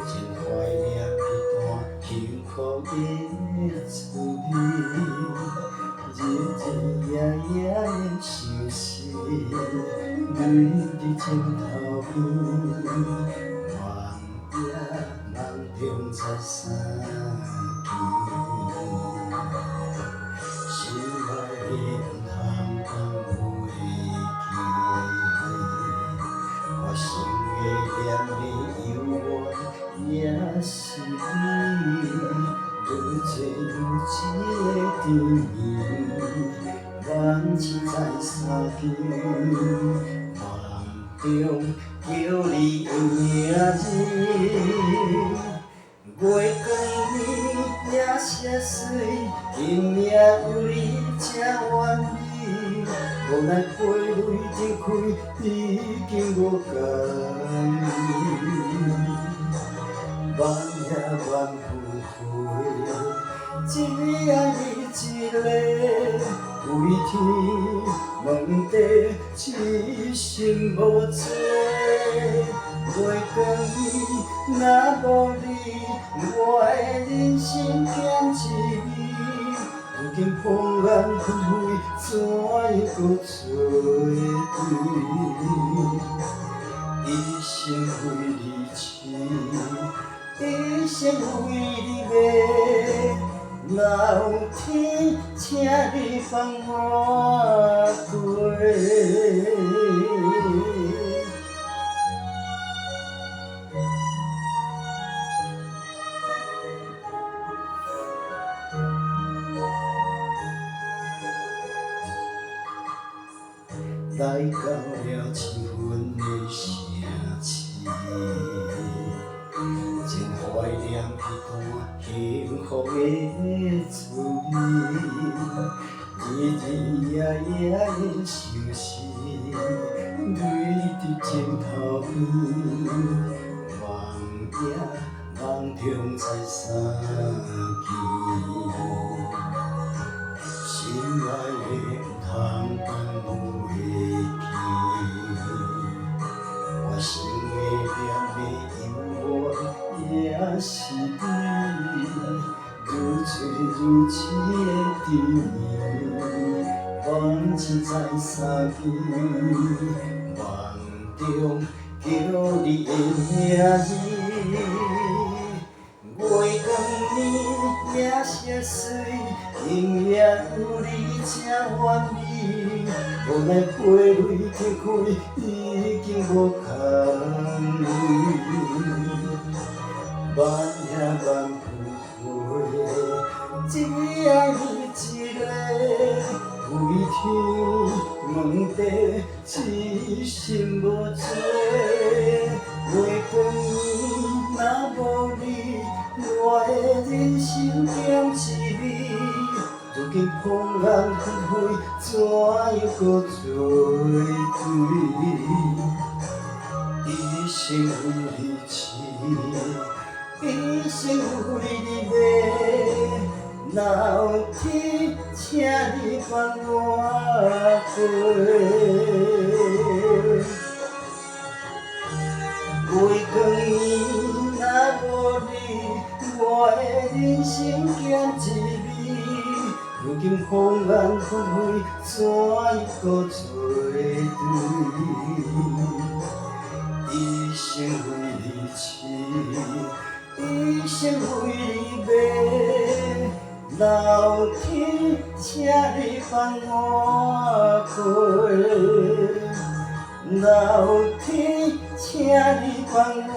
真懷念彼段幸福的滋味，日日夜夜的相思，淚佇枕頭邊，夢夜夢中再相見。心內的毋通放袂記，我心的念的猶原也是你，愈濟愈濟的甜蜜，夢醒再相見，夢中叫你的名字。月光暝，夜色水，今夜有你才完美。無奈花蕊展開，已經無共你。萬也萬不悔，只愛你一個。為天問地，痴心無做。月光暝，若無你，我的人生減一暝。如今風雁紛飛，怎樣閣做對？一生為你痴，一生為你迷。若有天，請你放我過。來到了秋分的城市，真懷念彼段幸福的滋味，日日夜夜的相思，淚佇枕頭邊，夢夜夢中再相見。心內的毋通放袂記，我心的念的猶原也是你，愈醉愈痴的甜蜜，夢醒再相見，夢中叫你的名字。月光暝，夜色水，今夜有你才完美。無奈花蕊展開，已經無共你。萬也萬不悔，只愛你一個。為天問地，痴心無做。月光暝，若無你，我的人生減一暝。如今風雁紛飛，怎樣閣做對？一生為你痴，一生為你迷。若有天，請你放我過。月光暝，若無你，我的人生減一暝。如今風雁紛飛，怎樣閣做對？一生為你痴，一生為你迷。若有天，請你放我過。若有天，請你放我